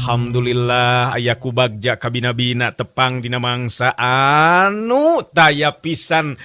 Alhamdulillah aya ku bagja kabina-bina tepang dina mangsa anu taya pisan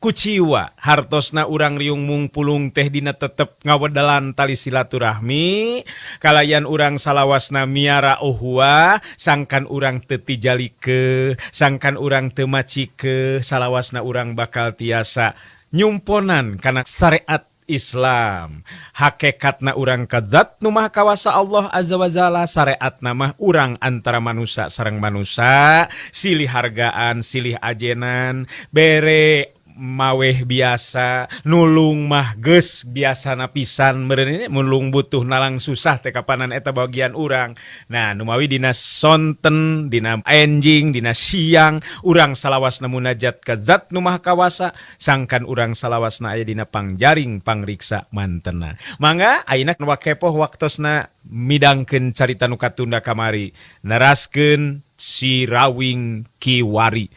kuciwa hartosna urang riung mungpulung teh dina tetep ngawedelan tali silaturahmi kalayan urang salawasna miara uhuah sangkan urang teu tijalikeuh sangkan urang teu macikeuh salawasna urang bakal tiasa nyumponan kana syariat Islam. Hakekatna urang ka Zat nu Maha Kawasa Allah Azza wa Jalla, sareatna mah urang antara manusa sareng manusa, silih hargaan, silih ajenan, bere maweh biasa, nulung mah geus biasana pisan meureun ini nulung butuh nalang susah teh kapanan eta bagian urang. Nah, numawi dina sonten, dina enjing, dina siang, urang salawasna munajat ka Zat nu Maha Kawasa, sangkan urang salawasna aya dina pangjaring pangriksa mantena. Mangga ayeuna nu kepoh waktosna midangkeun carita nu katunda kamari, neraskeun Si Rawing Kiwari.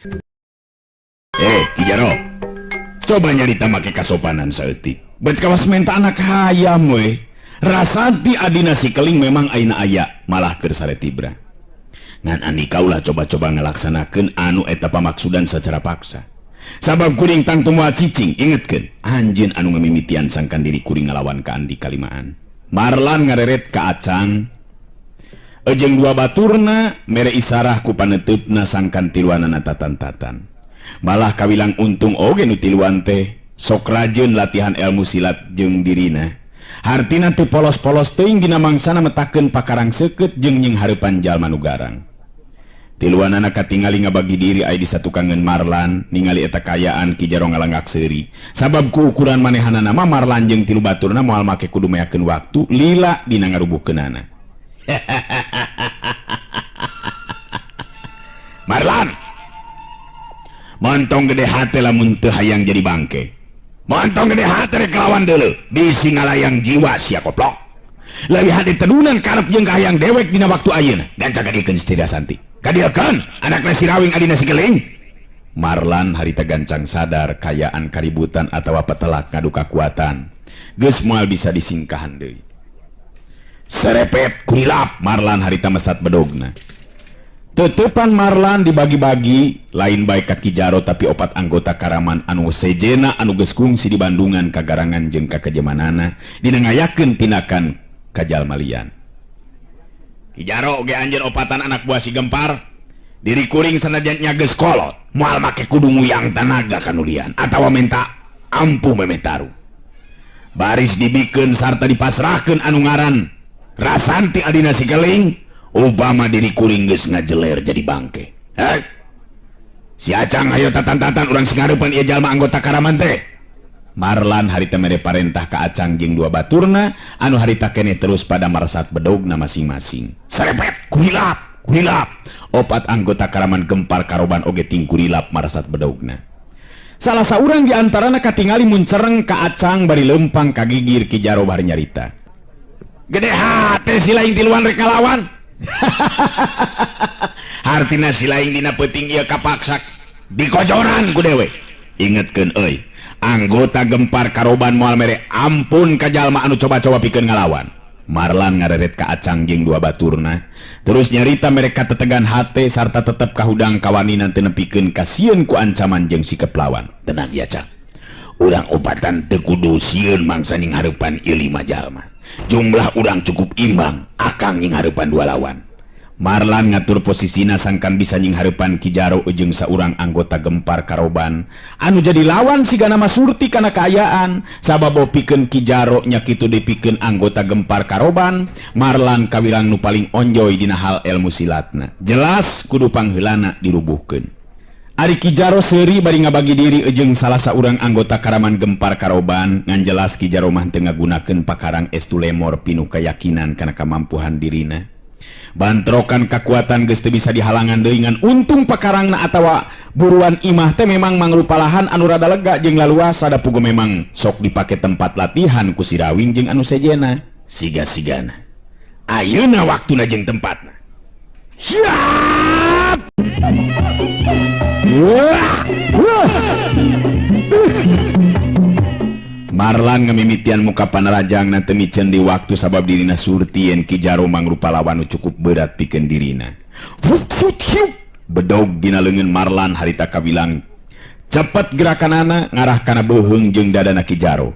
Eh, Ki Jaro. Coba nyarita make kasopanan saeutik. Bet kawas menta anak hayam we. Rasanti adina si keling memang aina aya malah keur sare tibra. Ngan andika ulah coba-coba ngalaksanakeun anu eta pamaksudan secara paksa. Sabab kuring tangtu moal cicing, ingetkeun, anjeun anu ngamimitian sangkan diri kuring ngalawan ka Andika limaan. Marlan ngareret ka Acang. Ejeng dua baturna mere isarah ku paneuteup sangkan tiluanana tatan-tatan. Malah kawilang untung oge nu tiluan teh sok rajeun latihan ilmu silat jeung dirina. Hartina teu polos-polos teuing dina mangsana metakeun pakarang seukeut jeung nying hareupan jalma nu garang. Tiluanana katingali ngabagi diri aya di satukangeun Marlan ningali eta kaayaan Ki Jaro ngalanggak seuri. Sabab ku ukuran manehanana mah Marlan jeung tilu baturna moal make kudu meakeun waktu lila dina ngarubuhkeunana. Marlan montong gede hate lamun teu hayang jadi bangke. Montong gede hate rek lawan deuleu bisi ngalayang jiwa sia koplok. Leuwih hade tedunan karep jeung kahayang dewek dina waktu ayeuna. Gancang kadiekeun si Rasanti. Kadiekeun anakna si Rawing adina si Keling. Marlan harita gancang sadar kayaan kaributan atawa petelak ngadu kakuatan. Geus moal bisa disingkahan deui. Serepet kurilap Marlan harita mesat bedogna. Tetepan Marlan dibagi-bagi lain baik ka Ki Jaro tapi opat anggota Karaman anu sejena anu geus kungsi di Bandungan kagarangan jeung kakejemanana dina ngayakeun tindakan kajalmalian. Ki Jaro ge anjeun opatan anak buah si Gempar diri kuring sanajan nya geus kolot moal make kudu nguyang tanaga kanulian atawa menta ampuh memetaru. Baris dibikeun sarta dipasrahkeun anu ngaran Rasanti adina si Keling. Obama diri kuring geus ngajeler jadi bangke. Heh. Si Acang ayo tatan-tatan urang sing ngarepan ieu jalma anggota Karaman teh. Marlan harita mere parentah ka Acang jeung dua baturna anu harita keneh terus pada marsat bedogna masing-masing. Serepet kurilap, kurilap. Opat anggota Karaman Gempar Karoban oge ting kurilap marsat bedogna. Salah saurang di antarana katingali muncereng ka Acang bari lempang ka gigir Ki Jaro bari nyarita. Gede hate si laing tiluan rek kalawan. Hartina si laing dina peuting ieu kapaksa dikojoran ku dewe. Ingetkeun euy, anggota Gempar Karoban moal mere ampun ka jalma anu coba-coba pikeun ngalawan. Marlan ngareret ka Acang jeung dua baturna, terus nyarita mereka tetegan hate sarta tetep kahudang kawaninan teu nepikeun kasieun ku ancaman jeung sikep lawan. Tenang ya Cang, urang opatan teu kudu sieun mangsa ning hareupan ieu lima jalma. Jumlah urang cukup imbang, akang nying hareupan dua lawan. Marlan ngatur posisina sangkan bisa nying hareupan Ki Jaro jeung saurang anggota Gempar Karoban anu jadi lawan sigana mah surti kana kaayaan. Sabab pikeun Ki Jaro nya kitu dipikeun anggota Gempar Karoban, Marlan kawilang nu paling onjoy dina hal ilmu silatna. Jelas kudu pangheulana dirubuhkeun. Ari Ki Jaro seuri bari ngabagi diri jeung salah saurang anggota Karaman Gempar Karoban, ngan jelas Ki Jaro mah teu ngagunakeun pakarang estu lemor pinuh keyakinan kana kamampuhan dirina. Bantrokan kakuatan geus teu bisa dihalangan deui ngan untung pakarangna atawa buruan imah teh memang mangrupalahan anu rada lega jeung laluasa da pugu memang sok dipake tempat latihan ku si Rawing jeung anu sejena. Siga-sigana. Ayeuna waktuna jeung tempatna. Siap! Wah! Wah! Marlan ngamimitian muka panarajangna teu miceun di waktu sabab dirina surti yen Ki Jaro mangrupa lawan nu cukup berat pikeun dirina. Bedog dina leungeun Marlan harita kabilang cepet gerakanana ngarah kana beuheung jeung dadana Ki Jaro.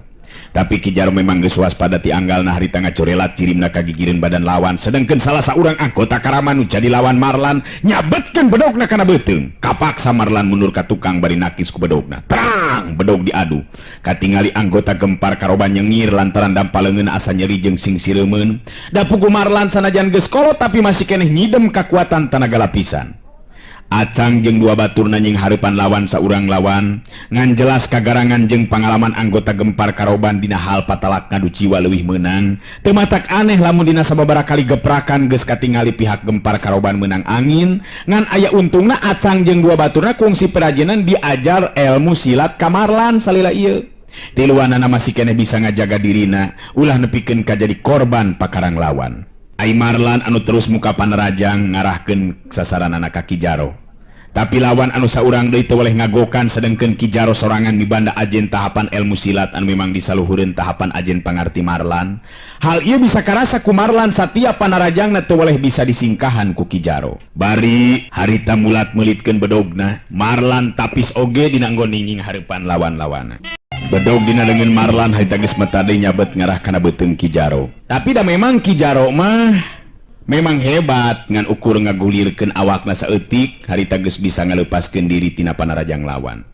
Tapi Ki Jaro memang geus waspada ti anggalna harita ngacorelat cirimna ka gigireun badan lawan, sedengkeun salah saurang anggota Karaman nu jadi lawan Marlan nyabetkeun bedogna kana beuteung. Kapaksa Marlan mundur ka tukang bari nakis ku bedogna. Trang bedog diadu. Katingali anggota Gempar Karoban nyengir lantaran dampa leungeun asa nyeri jeung sing sireumeun. Da pugu Marlan sanajan geus kolot tapi masih keneh nyidem kakuatan tanaga lapisan. Acang jeung dua baturna nying hareupan lawan saurang lawan ngan jelas kagarangan jeung pangalaman anggota Gempar Karoban dina hal patalak ngadu jiwa leuwih meunang. Teu matak aneh lamun dina sababaraha kali geprakan geus katingali pihak Gempar Karoban meunang angin, ngan aya untungna Acang jeung dua baturna kungsi perajinan diajar ilmu silat ka Marlan salila ieu. Tiluanana masih keneh bisa ngajaga dirina ulah nepikeun ka jadi korban pakarang lawan. Ai Marlan anu terus muka panerajang ngarahkeun sasaranana ka Ki Jaro. Tapi lawan anu saurang deui teu weleh ngagokan, sedengkeun Ki Jaro sorangan mibanda ajen tahapan ilmu silat anu memang disaluhureun tahapan ajen pangarti Marlan. Hal ieu bisa karasa ku Marlan satiap panarajangna teu weleh bisa disingkahan ku Ki Jaro. Bari harita mulat meulitkeun bedogna, Marlan tapis oge dina anggon ninging hareupan lawan-lawanna. Bedog dina leungeun Marlan harita geus metade nyabet ngarah kana beuteung Ki Jaro. Tapi da memang Ki Jaro mah memang hebat ngan ukur ngagulirkeun awakna saeutik harita geus bisa ngaleupaskeun diri tina panarajang lawan.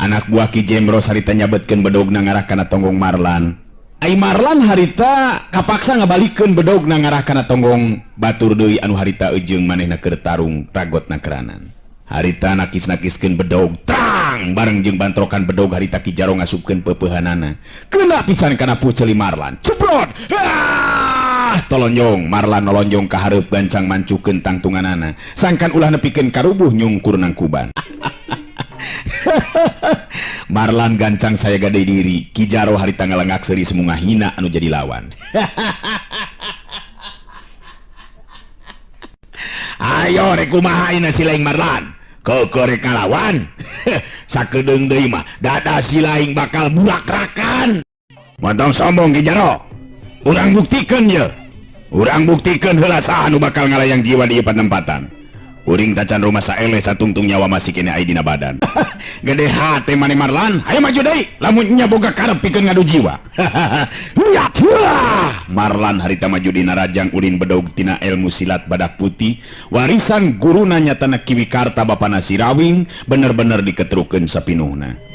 Anak buah Ki Jemros harita nyabetkeun bedogna ngarah kana tonggong Marlan. Ai Marlan harita kapaksa ngabalikeun bedogna ngarah kana tonggong batur deui anu harita eujeung manehna keur tarung ragotna keranan. Harita nakis-nakiskeun bedog trang bareng jeung bantrokan bedog harita Ki Jaro ngasupkeun peupeuhanana. Kena pisan kana puceuli Marlan. Ceprot. Ah, tolonjong Marlan nolonjong ka hareup gancang mancukeun tangtunganana. Sangkan ulah nepikeun karubuh nyungkur nangkuban. Marlan gancang saya gade diri. Ki Jaro harita ngalengak seuri semua hina anu jadi lawan. Ayo rek kumaha ina si laing Marlan. Kekerek ngalawan. Sakedeung deui mah dada si laing bakal bulakrakan. Montong sombong Ki Jaro. Urang buktikeun ye. Urang buktikeun heula saha nu bakal ngalayang jiwa di ieu panempatan. Uring tacan rumah saeleh satungtung nyawa masih kene aya dina badan. Gede hate maneh Marlan, hayo maju deui lamun nya boga karep pikeun ngadu jiwa. Marlan harita maju dina rajang ulin bedog tina ilmu silat badak putih warisan guruna nyatana Ki Wikarta bapana Sirawing bener-bener diketrukeun sapinuhna.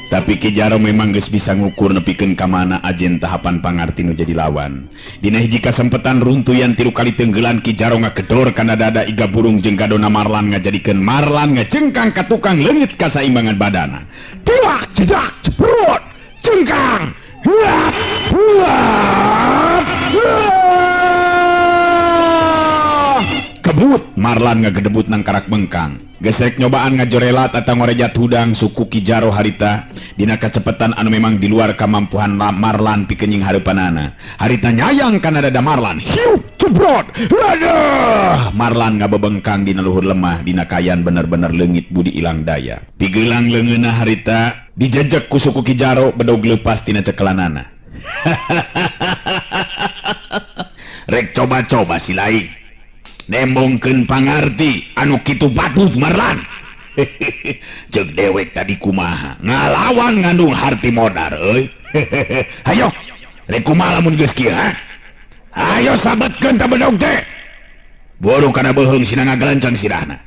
Tapi Ki Jaro memang geus bisa ngukur nepikeun ka mana ajen tahapan pangarti nu jadi lawan. Dina hiji kasempetan runtuyan tilu kali tenggelan Ki Jaro ngagedor kana dada iga burung jeung gadona Marlan ngajadikeun Marlan ngacengkang ka tukang leungit kasaimbangan badana. Tiwak jedak ceprot cengkang. Huat huat. Kebut Marlan ngagedebut nang karak bengkang. Gesrek nyobaan ngajorelat atau ngorejat hudang suku Ki Jaro harita dina kacepetan anu memang di luar kamampuhan Marlan pikeun nying hareupanana. Harita nyayang kana dada Marlan. Hiu cebrot. Aduh, Marlan ngabebengkang dina luhur lemah dina kayan bener-bener leungit budi ilang daya. Pigelang leungeunna harita dijejek ku suku Ki Jaro bedog leupas tina cekelanana. Rek coba-coba si laing. Nembongkeun pangarti anu kitu batut Marlan. Ceuk dewek tadi kumaha ngalawan ngandung harti modar euy. Hayo rek kumaha lamun geus kieu ha? Hayo sabetkeun ta bedog teh. Boro kana beuheung sina ngagelenceng sirahna.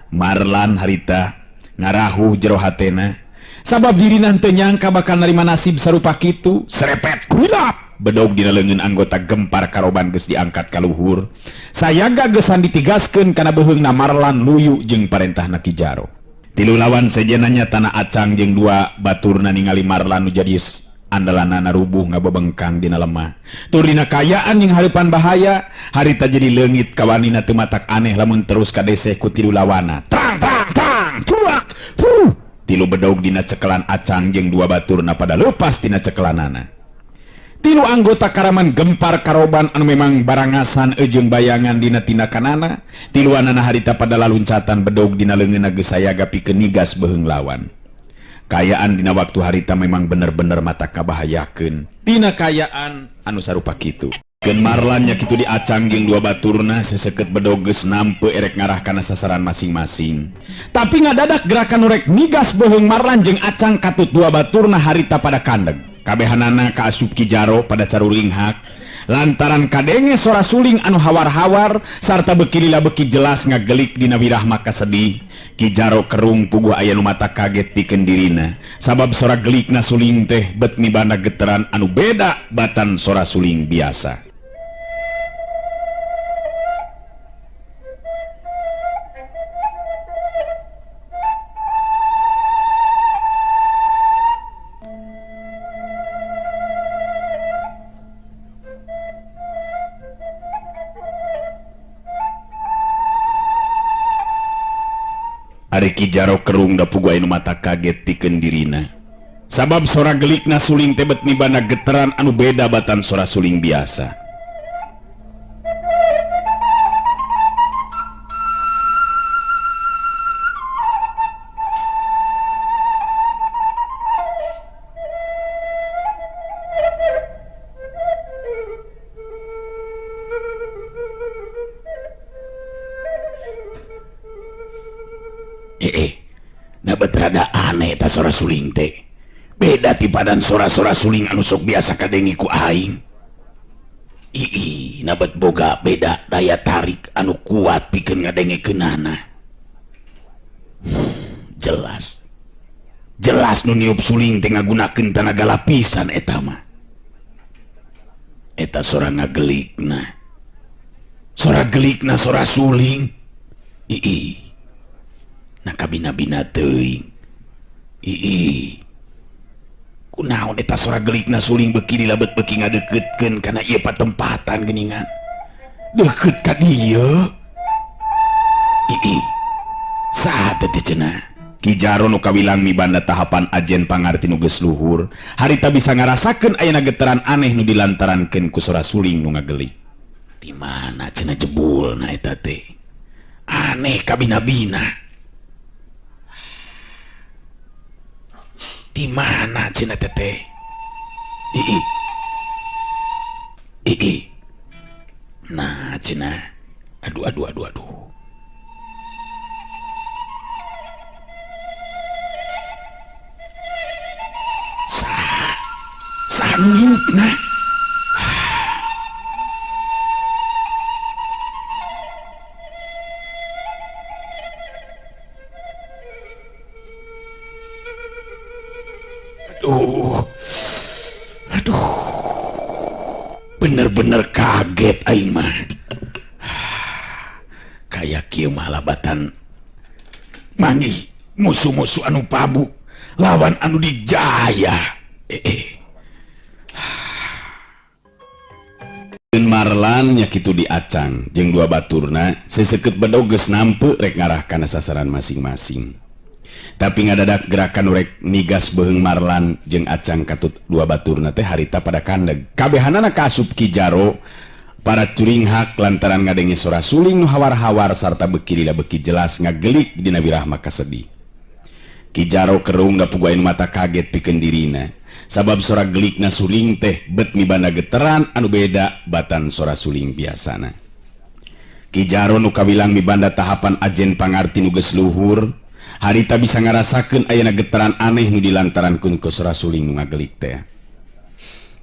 Marlan harita ngarahuh jero hatena sabab dirina teu nyangka bakal narima nasib sarupa kitu. Serepet kulap bedog dina leungeun anggota Gempar Karoban geus diangkat ka luhur. Sayaga geus ditigaskeun kana beuheungna Marlan luyu jeung parentahna Ki Jaro. Tilu lawan sejenna nyatana Acang jeung dua baturna ningali Marlan nu jadi andalanana rubuh ngabebengkang dina lemah. Tur dina kayaan jeung hareupan bahaya, harita jadi leungit kawanina teu matak aneh lamun terus kadeseh ku tilu lawana. Tang tang tang tuak. Huh. Tilu bedog dina cekelan Acang jeung dua baturna pada leupas tina cekelanana. Tilu anggota Karaman Gempar Karoban anu memang barangasan eujeung bayangan dina tindakanana, tiluanana harita pada laluncatan bedog dina leungeunna geus sayaga pikeun nigas beuheung lawan. Kayaan dina waktu harita memang bener-bener mata kabahayakeun. Dina kayaan anu sarupa kitu. Keun Marlan nya kitu diacang jeung dua baturna seseukeut bedog geus nampe erek ngarah kana sasaran masing-masing. Tapi ngadadak gerakan nu rek migas beuheung Marlan jeung Acang katut dua baturna harita pada kandeg. Kabehanana kaasup Ki Jaro pada caruringhak lantaran kadenge sora suling anu hawar-hawar sarta beuki lila beuki jelas ngagelik dina wirahma kasedih. Ki Jaro kerung puguh aya nu mata kaget pikeun dirina sabab sora gelikna suling teh bet mibanda geteran anu beda batan sora suling biasa. Ari Ki Jaro kerung da puguh aya nu mata kaget pikeun dirina sabab sora gelikna suling teh bet mibanda geteran anu beda batan sora suling biasa. Rada aneh ta sora suling teh beda ti padan sora-sora suling anu sok biasa kadenge ku aing. Ii nabet boga beda daya tarik anu kuat pikeun ngadengekeunana. Jelas jelas nu niup suling teh ngagunakeun tanaga lapisan eta mah. Eta sora ngagelikna, sora gelikna sora suling. Ii na kabina-bina teuing. Ii kunaon eta sora gelikna suling beuki dilabet beuki ngadeukeutkeun kana ieu patempatan geuningan deukeut ka dieu. Ii saha teh cenah? Ki Jaro nu kawilang mibanda tahapan ajen pangarti nu geus luhur harita bisa ngarasakeun ayana getaran aneh nu dilantarankeun ku sora suling nu ngagelik. Di mana cenah jebulna eta teh aneh kabina-bina. Di mana cenah teteh? Ii ii nah cenah, aduh aduh aduh aduh. Sah nah. Aduh, aduh, bener-bener kaget aing mah. Kayak kieu mah labatan manggih musuh-musuh anu pabuk lawan anu dijaya. Marlan nya kitu diacang jeung dua baturna seseukeut bedog geus nampe rek ngarah kana sasaran masing-masing. Tapi ngadadak gerakan rek migas beuheung Marlan jeung Acang katut dua baturna teh harita pada kandeg. Kabehanana kaasup Ki Jaro para curinghak lantaran ngadenge sora suling nu hawar-hawar sarta beuki lila beuki jelas ngagelik dina wirahma kasedih. Ki Jaro kerung da puguh anu mata kaget pikeun dirina sabab sora gelikna suling teh bet mibanda geteran anu beda batan sora suling biasana. Ki Jaro nu kawilang mibanda tahapan ajen pangarti nu geus luhur harita bisa ngarasakeun ayana getaran aneh nu dilantarankeun ku sora suling nu ngagelik teh.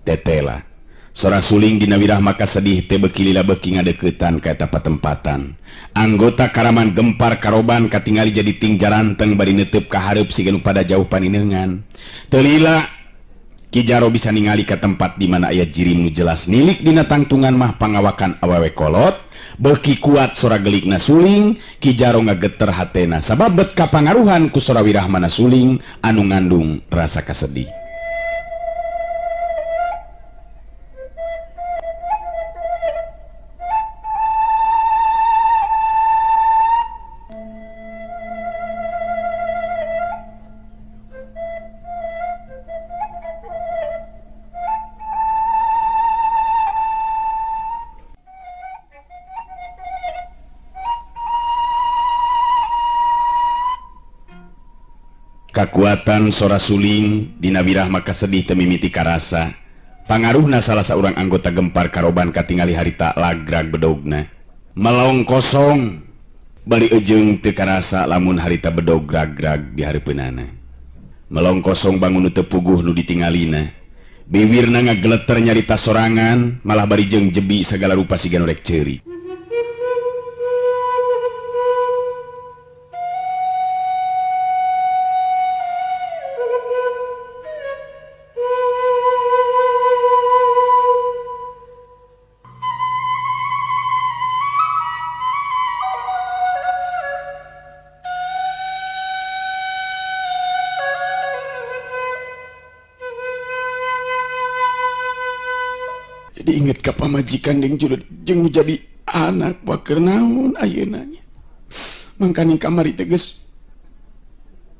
Tetela sora suling dina wirahma kasedih teh beuki lila beuki ngadeuketan ka eta patempatan. Anggota karaman gempar karoban katingali jadi tingjaranteng bari neuteub ka hareup siga nu pada jauh paninengan. Teu lila Ki Jaro bisa ningali ka tempat di mana aya jirim nu jelas nilik dina tangtungan mah pangawakan awewe kolot. Beuki kuat sora gelikna suling, Ki Jaro ngageter hatena sabab bet kapangaruhan ku sora wirahmana suling anu ngandung rasa kasedih. Kakuatan sora suling dina wirah maka sedih teu mimiti karasa. Pangaruhna salah saurang anggota Gempar Karoban katingali harita lagrag bedogna. Melong kosong bari ejeung teu karasa lamun harita bedog ragrag di hareupeunana. Melong kosong bangun teu puguh nu ditingalina. Biwirna ngageleter nyarita sorangan malah bari jeung jebi sagala rupa siga nu rek ceurik. Jadi inget ka pamajikan jeung jeung jadi anak waker naon ayeuna nya. Mangkaning kamari teh geus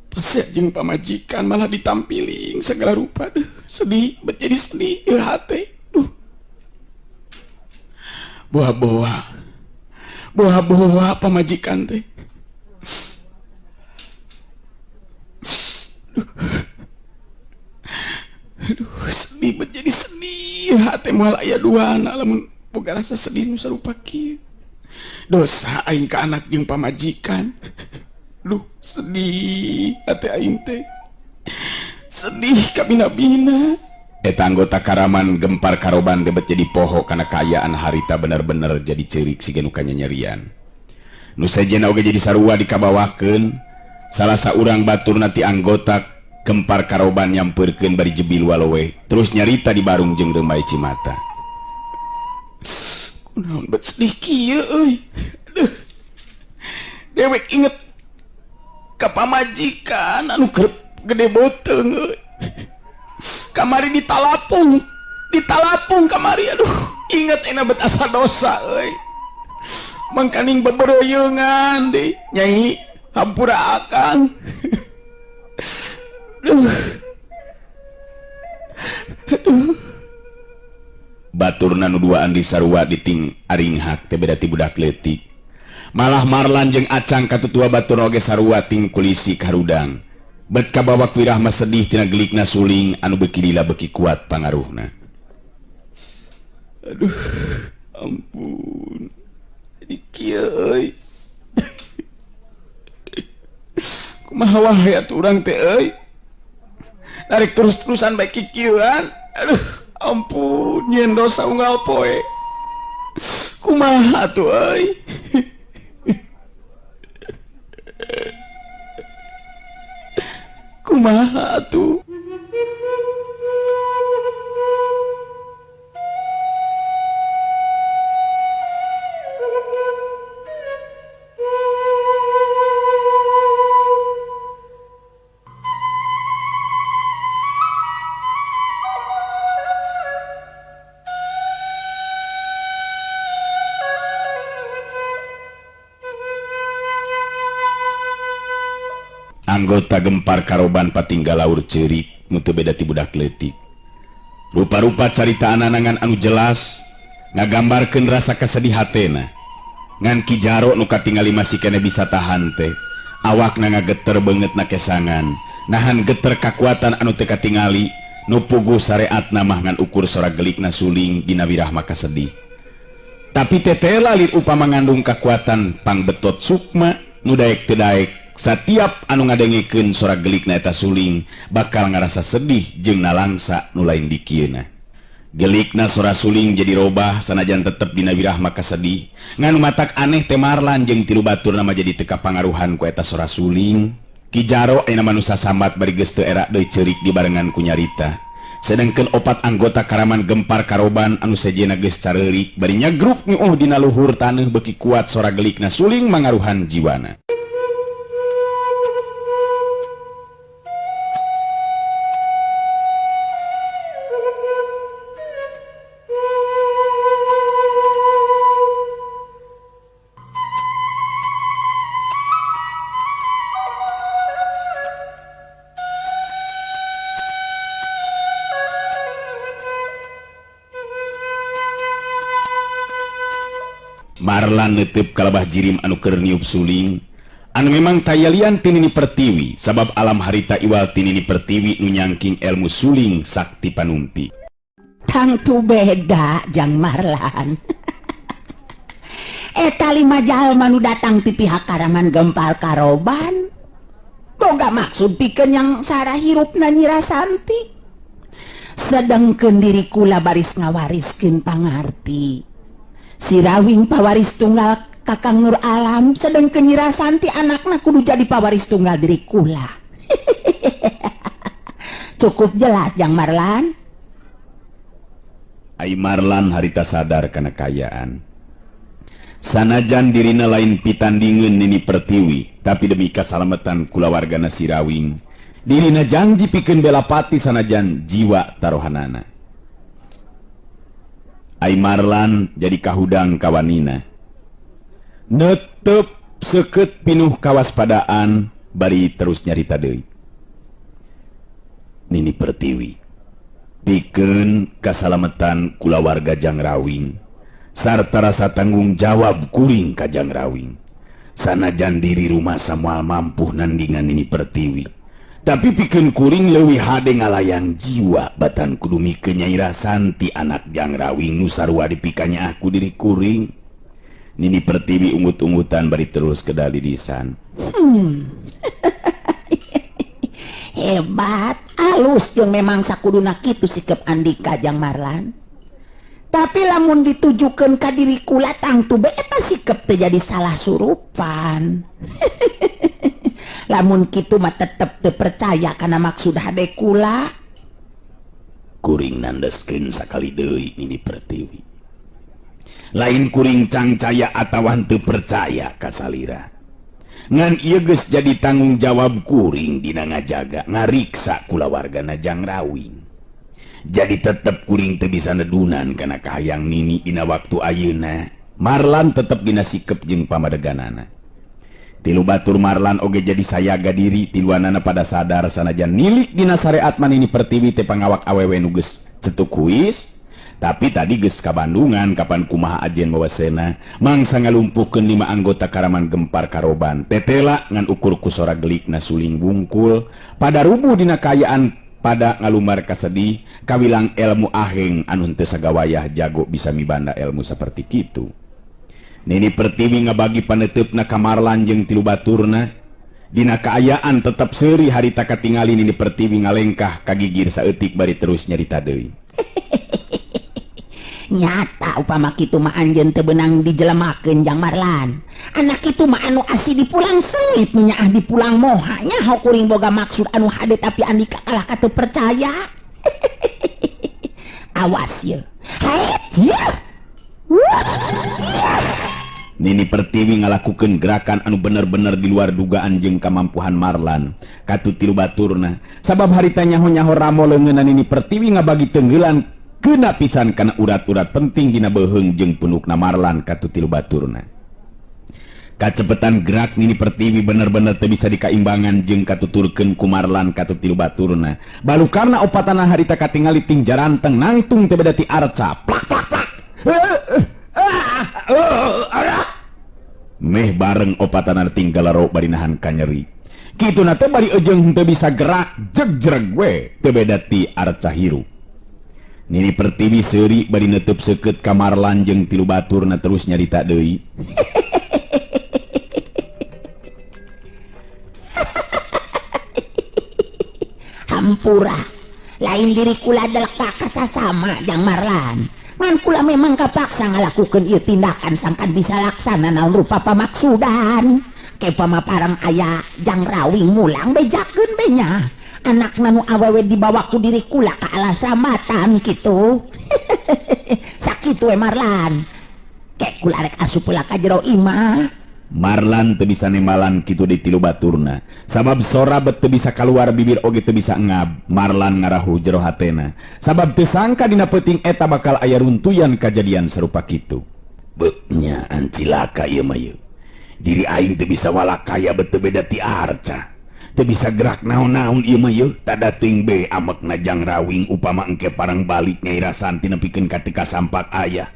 pasea jeung pamajikan malah ditampiling segala rupa. Duh, sedih, bet jadi sedih ieu hate. Duh. Boa-boa. Boa-boa pamajikan teh. Duh. Aduh, sedih bet jadi sedih. Hate moal aya duana lamun boga rasa sedih nu sarupa kieu. Dosa aing ka anak jeung pamajikan. Duh, sedih hate aing teh. Sedih kabina-bina. Eta anggota Karaman Gempar Karoban teh bet jadi poho kana kaayaan harita bener-bener jadi ceurik siga nu kanyanyerian. Nu sejenna oge jadi sarua dikabawakeun. Salah saurang baturna ti anggota Gempar Karoban nyampeurkeun bari jebil walowe terus nyarita di barung jeung reumai cimata. Kunaon bet sedih kieu euy. Aduh. Dewek inget ka pamajikan anu keur gede boteung euy. Kamari ditalapung, ditalapung kamari aduh. Inget enak bet asa dosa euy. Mangkaning beberoyeungan deui nyai hampura akang. Aduh. Aduh. Baturna nu duaan di sarua diting aringhak teh beda ti budak leutik. Malah Marlan jeung Acang katutua batur oge sarua ting kulisi karudang. Bet kabawa wirah mah sedih tina gelikna suling anu beuki lila beuki kuat pangaruhna. Aduh, ampun. Jadi kieu euy. Kumaha wae atuh urang teh euy. Narik terus-terusan baik kikieuan. Aduh, ampun, nyeun dosa unggal poe. Kumaha atuh euy. Kumaha atuh. Anggota Gempar Karoban patinggal laur ceurik nu teu beda ti budak leutik. Rupa-rupa carita ananangan anu jelas ngagambarkeun rasa kasedih hatena. Ngan Ki Jaro nu katingali masih keneh bisa tahan teh. Awakna ngageter beungeut na kesangan, nahan geter kakuatan anu teu katingali nu puguh sareatna mah ngan ukur sora gelikna suling dina wirah maka sedih. Tapi tetela lir upama ngandung kakuatan pangbetot sukma nu daek teu daek. Satiap anu ngadengekeun sora gelikna eta suling bakal ngarasa sedih jeung nalangsa nu lain dikieuna. Gelikna sora suling jadi robah sanajan tetep dina wirah maka sedih. Ngan matak aneh teh Marlan jeung tilu baturna mah jadi teu kapangaruhan ku eta sora suling. Ki Jaro ayeuna manusa sambat bari geus teu era deui ceurik dibarengan ku nyarita. Sedengkeun opat anggota Karaman Gempar Karoban anu sejenna geus careurik bari nyagruk nyuuh dina luhur taneuh beuki kuat sora gelikna suling mangaruhan jiwana. Marlan netep kalabah jirim anu keur niup suling. Anu memang tayalian ti Nini Pertiwi sabab alam harita iwal ti Nini Pertiwi nu nyangking ilmu suling sakti panumpi. Tangtu beda Jang Marlan. Eta lima jalma nu datang ti pihak Karaman Gempal Karoban. Boga maksud pikeun yang sara hirupna Nyi Rasanti. Sedengkeun diri kula baris ngawariskeun pangarti. Sirawing pawaris tunggal Kakang Nur Alam, sedengkeun Nyi Rasanti anakna kudu jadi pawaris tunggal diri kula. Cukup jelas Jang Marlan. Ai Marlan harita sadar kana kayaan. Sanajan dirina lain pitandingeun Nini Pertiwi, tapi demi kasalametan kulawargana Sirawing, dirina janji pikeun belapati sanajan jiwa taruhanana. Ai Marlan jadi kahudang kawanina. Netep seukeut pinuh kawaspadaan bari terus nyarita deui. Nini Pertiwi pikeun kasalametan kulawarga Jang Rawing sarta rasa tanggung jawab kuring ka Jang Rawing. Sanajan diri rumah samual mampuh nandingan Nini Pertiwi, tapi pikeun kuring leuwih hade ngalayang jiwa batan kudu mikeun Nyai Rasanti anak Jang Rawing nu sarua dipikanya aku diri kuring. Nini Pertiwi ungut-ungutan bari terus kedali disan. Hebat, alus jeung memang sakuduna kitu sikep Andika Jang Marlan. Tapi lamun ditujukeun ka diri kula tangtu be eta sikep teh jadi salah surupan. Lamun kitu mah tetep teu percaya kana maksud hade kula. Kuring nandeskeun sakali deui Nini Pertiwi. Lain kuring cangcaya atawa henteu percaya ka salira. Ngan ieu geus jadi tanggung jawab kuring dina ngajaga ngariksa kulawargana Jang Rawing. Jadi tetep kuring teu bisa nedunan kana kahayang Nini dina waktu ayeuna. Marlan tetep dina sikep jeung pamadeganana. Tilu batur Marlan oge jadi sayaga diri tiluanana pada sadar sanajan nilik dina sareat mah Nini Pertiwi teh pangawak awewe nu geus cetuk kuis. Tapi tadi geus ka Bandungan kapan kumaha ajen wawasena mangsa ngalumpuhkeun 5 anggota Karaman Gempar Karoban tetela ngan ukur ku sora gelikna suling bungkul pada rubuh dina kaayaan pada ngalumar kasedih kawilang ilmu aheng anu henteu sagawayah jago bisa mibanda ilmu saperti kitu. Nini Pertiwi ngabagi paneuteup ka Marlan jeung tilu baturna dina kaayaan tetep seuri harita katingali Nini Pertiwi ngalengkah kagigir saeutik bari terus nyarita deui. Nyata upama kitu mah anjeun teu beunang dijelemakeun Jang Marlan. Anak kitu mah anu asih dipulang sengit nyaah dipulang moha nyaho kuring boga maksud anu hade tapi Andika kalah ka teu percaya. Awas ye. Haet ye. Nini Pertiwi ngalakukeun gerakan anu bener-bener di luar dugaan jeung kamampuhan Marlan katu tilu baturna. Sabab harita nyaho-nyaho ramo leungeunna Nini Pertiwi ngabagi tenggelan kena pisan kana urat-urat penting dina beuheung jeung punukna Marlan katu tilu baturna. Kacepetan gerak Nini Pertiwi bener-bener teu bisa dikaimbangan jeung katuturkeun ku Marlan katu tilu baturna. Balu karna opatana harita katingali ting jaranteng nangtung teu beda ti arca. Plak plak plak. Meh bareng opatana tinggal laro bari nahan kanyeri. Kituna teh bari ejeung teu bisa gerak jegjreg we teu beda ti arca hirup. Nini Pertiwi seuri bari neuteub seukeut ka Marlan jeung tilu baturna terus nyarita deui. Hampura, lain diri kula delek kasasama Jang Marlan. Ngan kula memang kapaksa ngalakukeun ieu tindakan sangkan bisa laksana naon rupa pamaksudan. Kepa parang aya Jang Rawing mulang bejakeun be nya. Anak nanu awewe dibawa ku diri kula ka alasamatan kitu. Sakitu we Marlan. Kek kula rek asup heula ka jero imah. Marlan teu bisa nembalan kitu di tilu baturna. Sabab sora bet teu bisa kaluar bibir oge teu bisa ngab. Marlan ngarahu jero hatena. Sabab teu sangka dina peuting eta bakal aya runtuyan kajadian sarupa kitu. Beuknya ancilaka ieu mah ieu. Diri aing teu bisa walakaya bet teu beda ti arca. Teu bisa gerak naon-naon ieu mah yeuh. Tada teuing be amekna Jang Rawing upama engke parang balik Nyai Rasanti nepikeun ka teu kasampak aya.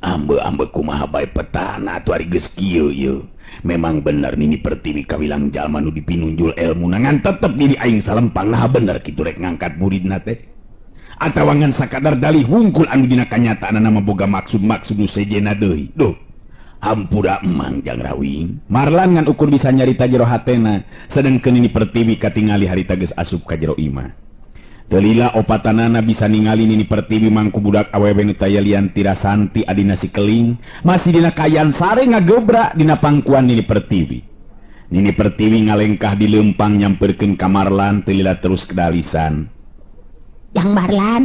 Ambe-ambe kumaha bae petana atuh ari geus kieu yeuh. Memang bener Nini Pertiwi kawilang jalma nu dipinunjul elmuna ngan tetep diri aing salempang nah bener kitu rek ngangkat muridna teh. Atawa ngan sakadar dalih hungkul anu dina kanyataanna mah boga maksud-maksud nu sejena deui. Duh. Hampura emang Jang Rawing. Marlan ngan ukur bisa nyarita jero hatena, sedengkeun Nini Pertiwi katingali harita geus asup ka jero imah. Telila opatanana bisa ningali Nini Pertiwi mangku budak awewe nu taya lian tirasanti adina si keling, masih dina kayan sare ngagebrak dina pangkuan Nini Pertiwi. Nini Pertiwi ngalengkah di lempang nyamperkeun ka Marlan, telila terus kedalisan. Yang Marlan.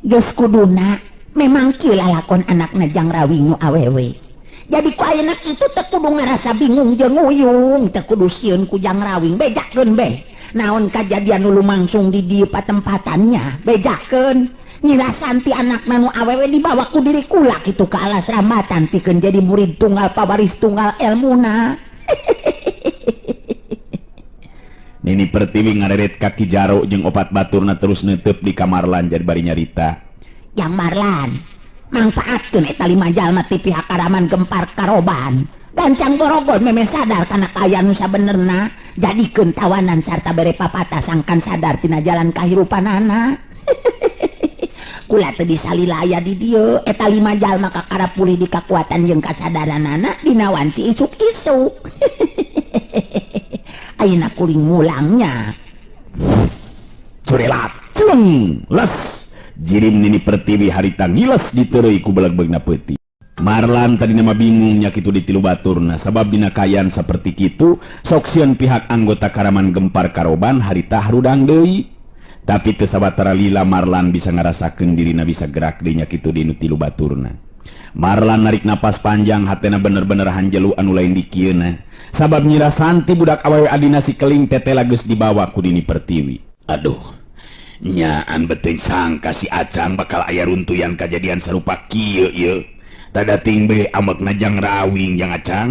Geus kuduna memang kieu lalakon anakna Jang Rawing nu awewe. Jadi ku ayeuna kitu teu kudu ngarasa bingung jeung nguyung, teu kudu sieun ku Jang Rawing, bejakeun beh. Naon kajadian nu lumangsung di dieu patempatannya, bejakeun. Nyi Rasanti anakna nu awewe dibawa ku diri kula kitu ka alas rambatan pikeun jadi murid tunggal pawaris tunggal elmuna. Nini Pertiwi ngareret kaki jaro jeung opat baturna terus neuteup di kamar lan jadi bari nyarita. Yang Marlan, mangfaatkeun eta lima jalma ti pihak Karaman Gempar Karoban. Gancang borogon meme sadar kana kaayaan nu sabenerna, jadikeun tawanan sarta bere papatah sangkan sadar tina jalan kahirupanana. Kula teu bisa lila aya di dieu, eta lima jalma kakara pulih di kakuatan jeung kasadaranana dina wanci isuk-isuk. Ayeuna kuring mulangnya. Curelat, cung, les. Jirim Nini Pertiwi harita ngiles diteureuy ku beleg-belegna peuti. Marlan tadi nama bingung nya kitu di tilu baturna sabab dina kayan saperti kitu sok sieun pihak anggota Karaman Gempar Karoban harita harudang deui. Tapi teu sabatara lila Marlan bisa ngarasakeun dirina bisa gerak deui nya kitu di nu tilu baturna. Marlan narik napas panjang hatena bener-bener hanjelu anu lain dikieuna. Sabab Nyi Rasanti budak awewe adina si keling tetela geus dibawa ku Nini Pertiwi. Aduh, nyaan beteng sangka si Acang bakal aya runtuyan kajadian sarupa kieu ieu. Tadating be amekna Jang Rawing Jang Acang.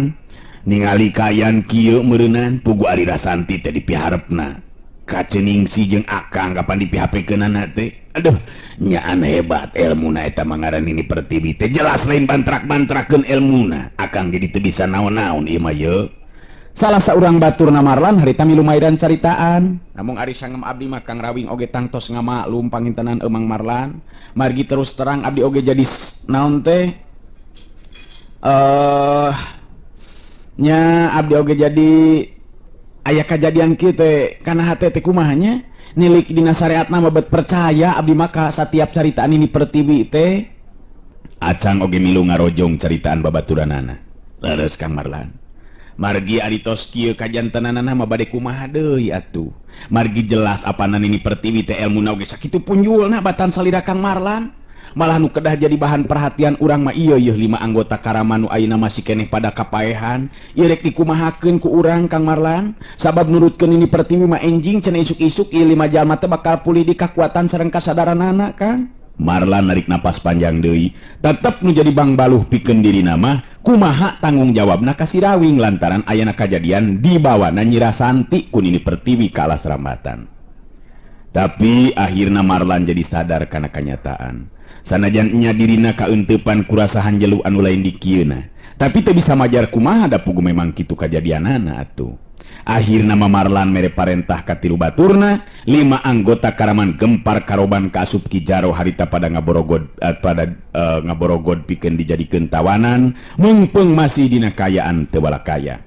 Ningali kayan kieu meureunan pugu ari Rasanti teh dipiharepna. Kaceningsi jeung Akang kapan dipihapekeunana teh. Aduh, nyaan hebat elmuna eta mangaran Nini Pertiwi teh jelas lain bantrak-bantrakeun elmuna. Akang jadi teu bisa naon-naon ieu mah ye. Salah saurang baturna Marlan harita milu mairan caritaan. Namung ari sangem abdi mah Kang Rawing oge tangtos ngamaklum pangintenan Emang Marlan. Margi terus terang abdi oge jadi naon teh nya abdi oge jadi aya kajadian kieu teh kana hate teh kumaha nya nilik dina syariatna mah bet percaya abdi maka satiap caritaan Nini Pertiwi teh. Acang oge milu ngarojong caritaan babaturanana. Leres Kang Marlan. Margi ari tos kieu kajantenanana mah bade kumaha deui atuh. Margi jelas apana Nini Pertiwi teh elmuna oge sakitu punjulna batan salira Kang Marlan. Malah nu kedah jadi bahan perhatian urang mah ieu yeuh lima anggota Karaman nu ayeuna masih keneh pada kapaehan. Ieu rek dikumahakeun ku urang Kang Marlan. Sabab nurutkeun Nini Pertiwi mah enjing cenah isuk-isuk ieu lima jalma teh bakal pulih di kakuatan sareng kasadaranana Kang. Marlan narik napas panjang deui, tetep nu jadi bangbaluh pikeun dirina mah kumaha tanggung jawabna ka si Rawing lantaran ayana kajadian dibawana Nyi Rasanti ku Nini Pertiwi ka alas rambatan. Tapi akhirna Marlan jadi sadar kana kanyataan. Sanajan nya dirina kaeuntepan kurasa hanjelu anu lain dikieuna, tapi teu bisa majar kumaha da pugu memang kitu kajadianana atuh. Akhirna Marlan mere parentah ka tilu baturna, lima anggota Karaman Gempar Karoban kaasup Ki Jaro harita pada ngaborogod ngaborogod pikeun dijadikeun tawanan, mungpeung masih dina kayaan teu balakaya.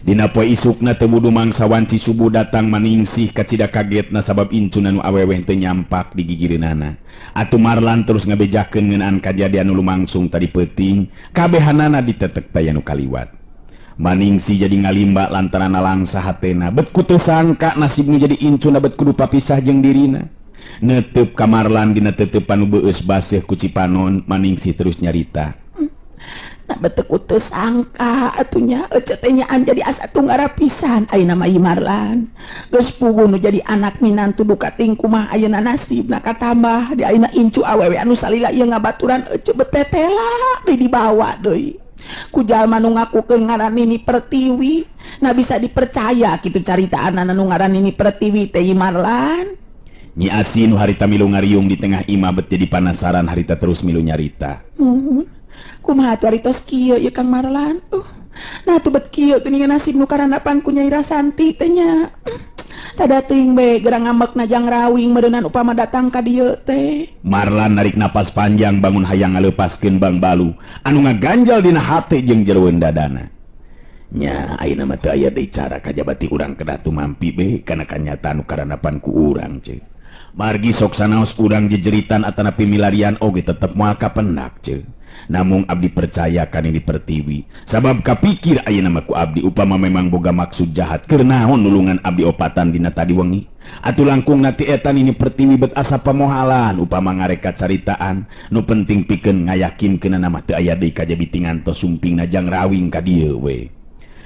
Dina poe isukna teu wudu mangsa wanci subuh datang maningsih kacida kagetna sabab incuna nu awewe teu nyampak di gigireunana. Atuh Marlan terus ngabejakeun ngeunaan kajadian nu lumangsung tadi peuting, kabehanana ditetek taya nu kaliwat. Maningsih jadi ngalimba lantaran nalangsa hatena, bet ku teu sangka nasib nu jadi incuna bet kudu papisah jeung dirina. Neteup ka Marlan dina teteupan nu beueus baseuh ku Cipanon, Maningsih terus nyarita. Nah betul ku teu sangka atunya ece teh nyaan jadi asa tunggara pisan ayeuna mah ieu Marlan. Geus puguh nu jadi anak minantu duka ting kumaha ayeuna nasibna katambah di ayeuna incu awewe anu salila ieu ngabaturan ece betetela deui dibawa deui. Ku jalma nu ngakukeun ngaran Nini Pertiwi, nah bisa dipercaya kitu caritaanana nu ngaran Nini Pertiwi teh Marlan. Nyi Asi nu harita milu ngariung di tengah imah bet jadi panasaran harita terus milu nyarita. Muhun, kumaha atuh ari tos kieu ieu Kang Marlan? Nah tuh bet kieu geuningan nasib nu karandapan ku Nyai Rasanti teh nya. Tada teuing bae gerang ngambekna jang rawing meureunnan upama datang ka dieu teh. Marlan narik napas panjang bangun hayang ngaleupaskeun Bang Balu anu ngaganjal dina hate jeung jeroeun dadana. Nya ayeuna mah teu aya deui cara kajabati urang kedah tumampi be kana kanyataan nu karandapan ku urang ceuk. Margi sok sanaos urang jejeritan atanapi milarian oge tetep moal kapenak ceuk. Namung abdi percaya kan ini pertiwi sabab kapikir ayeuna mah ku abdi upama memang boga maksud jahat keur naon nulungan abdi opatan dina tadi wengi atuh langkung nati eta nini pertiwi bet asa pamohalan upama ngareka caritaan nu penting pikeun ngayakinkeunana mah teu aya deui kajabi tingantos sumpingna jang rawing ka dieu we.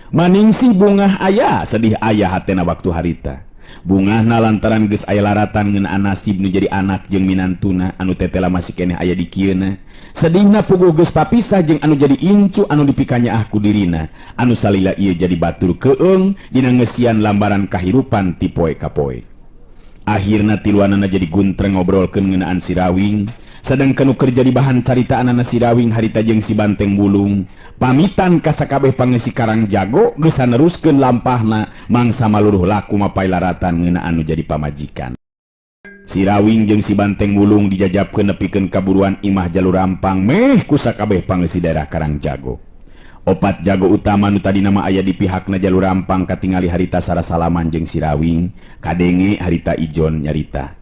Maningsih bungah aya sedih aya hatena waktu harita. Bungahna lantaran geus aya laratan ngeunaan nasib nu jadi anak jeung minantuna anu tetela masih keneh aya di kieuna. Sedihna puguh geus papisah jeung anu jadi incu anu dipikanyaah ku dirina anu salila ieu jadi batur keung dina ngeusian lambaran kahirupan ti poe ka poe. Akhirna tiluanana jadi guntreng ngobrolkeun ngeunaan si Rawing, sadangkan nu keur jadi bahan caritaanana si Rawing harita jeung si Banteng Wulung. Pamitan ka sakabeh pangeusi Karang Jago geus saneruskeun lampahna mangsa maluruh laku mapay laratan ngeunaan nu jadi pamajikan. Si Rawing jeung si Banteng Wulung dijajabkeun nepikeun kaburuan imah Jalur Rampang meh ku sakabeh pangeusi daerah Karang Jago. Opat jago utama nu tadina mah aya di pihakna Jalur Rampang katingali harita sarasalaman jeung si Rawing, kadenge harita Ijon nyarita.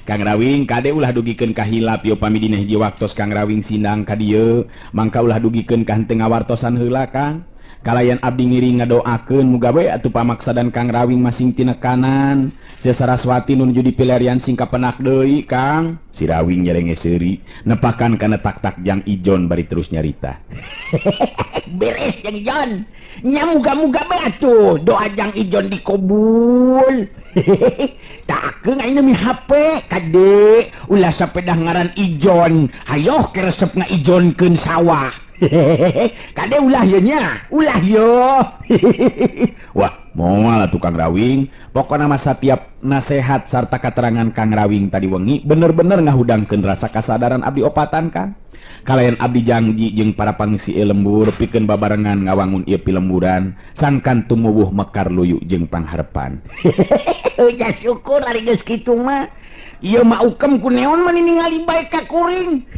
Kang Rawing kade ulah dugikeun ka hilap ieu pami dina hiji waktos Kang Rawing sindang ka dieu, mangka ulah dugikeun ka henteu ngawartosan heula Kang. Kalayan abdi ngiring ngadoakeun muga we atuh pamaksadan Kang Rawing masing tinekanan. Ceu Saraswati nu nuju dipilarian sing kapenak deui Kang. Si Rawing nyerenge seuri nepakan kana tak-tak jang Ijon bari terus nyarita. Beres jang Ijon. Nya muga-muga bae atuh doa jang Ijon dikabul. Takeun ayeuna mi HP kade ulah sapedah ngaran Ijon. Hayoh keresep ngaijonkeun sawah. Kade ulah ye nya, ulah yo. Wah, moal atuh Kang Rawing. Pokona mah satiap nasehat sarta katerangan Kang Rawing tadi wengi bener-bener ngahudangkeun rasa kasadaran abdi opatan Kang. Kalayan abdi janji jeung para pangisi lembur pikeun babarengan ngawangun ieu pilemburan sangkan tumuwuh mekar luyu jeung pangharepan. Ya syukur ari geus kitu mah. Ieu mah ukem ku neon mah ningali bae ka kuring.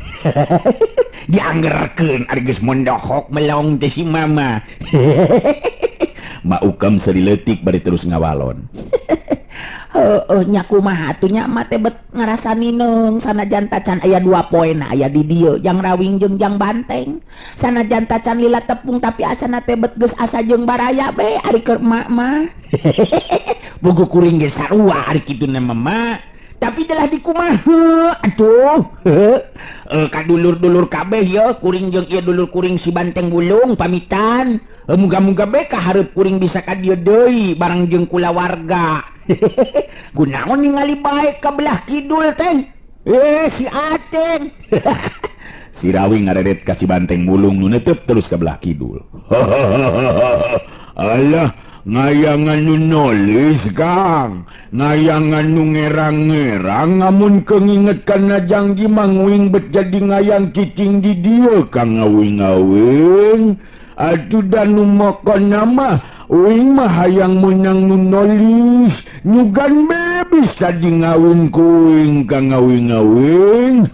Dianggerkeun ari geus mondohok melong teh si mama. Ma ukem seuri leutik bari terus ngawalon. Heueuh nya kumaha atuh nya mah teh bet ngarasa nineung sanajan tacan aya 2 poena aya di dieu jang Rawing jeung jang Banteng. Sanajan tacan lila tepung tapi asana teh bet geus asa jeung baraya be ari keur emak mah. Bogo kuring ge sarua ari kitu na mama. Tapi telah dikumaha atuh. Ka dulur-dulur kabeh ye kuring jeung ieu dulur kuring si Banteng Wulung pamitan. Muga-muga bae kahareup kuring bisa ka dieu deui bareng jeung kulawarga. Gunaon ningali bae ka belah kidul teh. Si Ateng. Si Rawing ngareret ka si Banteng Wulung nu netep terus ka belah kidul. Alah, ngayangan nu nulis Kang, ngayangan nu ngerang-ngerang ngamun kenginget kana jangji manguing bet jadi ngayang cicing di dieu Kang ngawing-ngawing. Atuh dan nu mokona mah uing mah hayang meunang nu nulis nyugan be bisa di ngawin kuing Kang ngawing-ngawing.